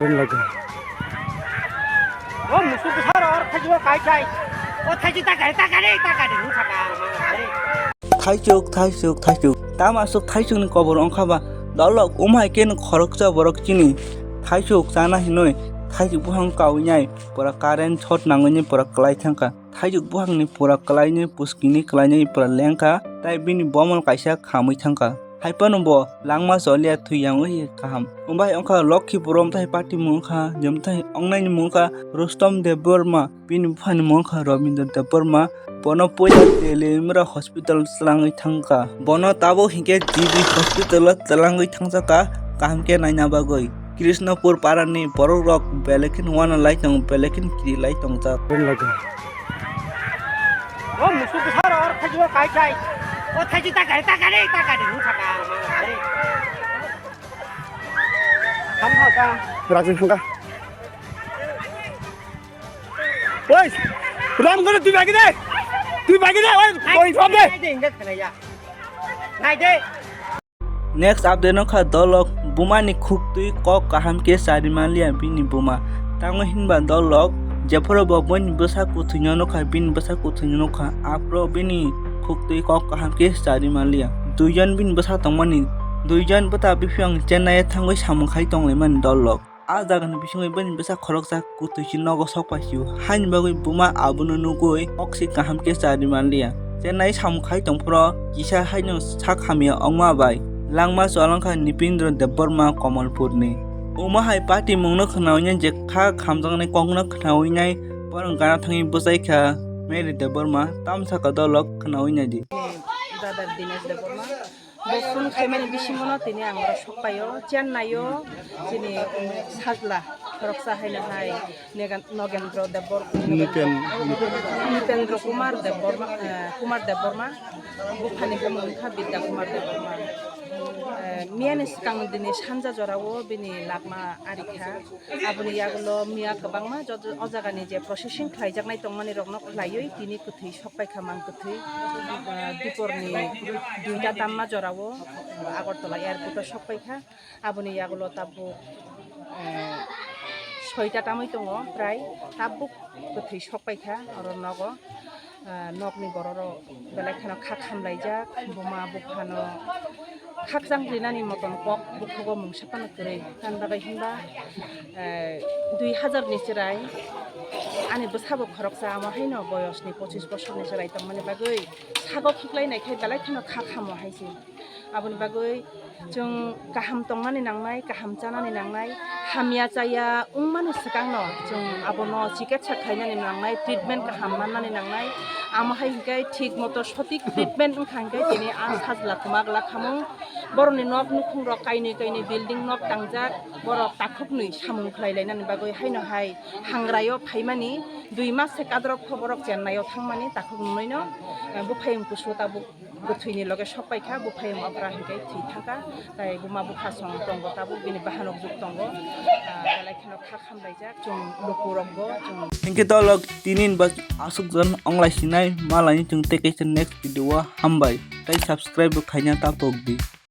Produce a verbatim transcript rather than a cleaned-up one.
O musuk bwsa rw or thaichuk o kai kai. O thaichuk ta kari, ta kari, ta kari, nung saka. Thaichuk, thaichuk, thaichuk. Tamo aswk thaichukni kobor wngkha ba? Dolok, umhai khe no khoroksa borok chini thaichuk chana hinwi thaichuk buphang kaui nai pura current short nangwi nai pura kwlai thangkha. Thaichuk buphangni pura kwlainwi puskini kwlainwi pura lengkha, tai bini bomol kaisa khamwi thangkha. Haiphano bo langma choliya thwi yangwi kaham. Umbai wngkha Lokhipurom tai party mung wngkha, jemthai ongnaini mung wngkha Rustom Debbarma, bini buphani mung wngkha Robindra Debbarma. Bono puila Telimra hospital chwlangwi thangkha. Bono tabuk hinkhe G B hospital o chwlangwi thangjakha kaham khe naina bagwi. Krishnapur parani borok rok belai kheno uanalai tongo, belai kheno kirilai tongjak. O musuk bwsa rw or thaichuk o kai kai. O thaichuk ta kari, ta kari, ta kari, nung saka. Ham ha ta. Rajin thangkha. Oi, ram gana twi bagi de. Twi bagi de, oi, oi, ram de. Nai de, nai de, nai de. Nai de. Next update wngkha Dolok bumani khuktwi kok kaham khe chari manliya bini buma. Tamo hinba Dolok jephuru bo bini bwsa kwthwino nukha, bini bwsa kwthwino nukha, aphuru bini khuktwi kok kaham khe chari manliya. Duijon bini bwsa tongmani, duijon bwta biphiyang Chennai o thangwi samung khai tonglaimani Dolok. A jagani bisingwi bini bwsa khoroksa kwthwi se nogo sok paisio. Haini bagwi buma abono nugwi kok se kaham khe chari manliya. Chennai samung khai tongphuru kisa haino sak hamya wngma bai langma cholangkha Nipindra Debbarma Kamalpurni. Omo hai party mungno khnaui nai je kha khamjaknai kokno khnaui nai borok gana thangwi bwchai kha Mary Debbarma. Tamo sakha Dolok khnaui nai di. Brother Dinesh Debbarma. Bo phone khaimani bisingono tini ang oro sokpaio, Chennai o chini, um, sajla khoroksa haino hai Negan-, Nogendro Debor-, Nipen-, Nipendra Kumar Debbarma, eh, Kumar Debbarma, buphani bumung wngkha Bidya Kumar Debbarma. Eh, miyani swkang dini sanja jorao bini lakma arikha. Aboni yagulo miya kwbangma jot-, o jagani je processing khlaijaknai tongmani rokno khlaiwi tini kwthwi sokpaikha mang kwthwi, ah, diporni duita tamma jorao, ah, Agartala airport o sokpaikha. Aboni yagulo tabuk, eh, soita tamwi tongo prai tabuk kwthwi sokpaikha oro nogo. Ah, nokni bororok belai kheno kha khamlaijak, buma buphano khakchang rinani moton kok bukhugo mungsa phano kwrwi. Tamni bagwi hinba, eh, dui hazar ni chwrai ani bwsabo khoroksa, amo haino boyosni pochis bosorni chwrai tongmani bagwi sago khiklai naikhai belai kheno kha khamo hai se. Aboni bagwi chwng kaham tongmani nangnai, kaham chanani nangnai, hamya chaya wngmani swkangno chwng abono chikitsa khlainani nangnai, treatment kaham mannani nangnai. Amo hai hwnkhe thik moto sotik treatment wngkha hwnkhe tini a sajla kwma glak khamung. Borokni nok nukhungrok kainwi kainwi building nok tangjak, borok takhuknwi samung khlai lainani bagwi haino hai hangraio phaimani dui mas se kadrok pho borok Chennai o thangmani takhuk nungwi no, eh, buphayung kusu tabuk. Bwthwini loge sok paikha, buphayung okra hinkhe thwi thangkha, tai buma bupha song tongo, tabuk bini bahanok juk tongo, ah, belai kheno kha khamlaijak chwng lukurokbo chwng. Hinkhe dolok tinin bak aswk jon onglai sinai, malaini chwng tei kaisa next video o hambai, tei subscribe bo khaina ta pok di.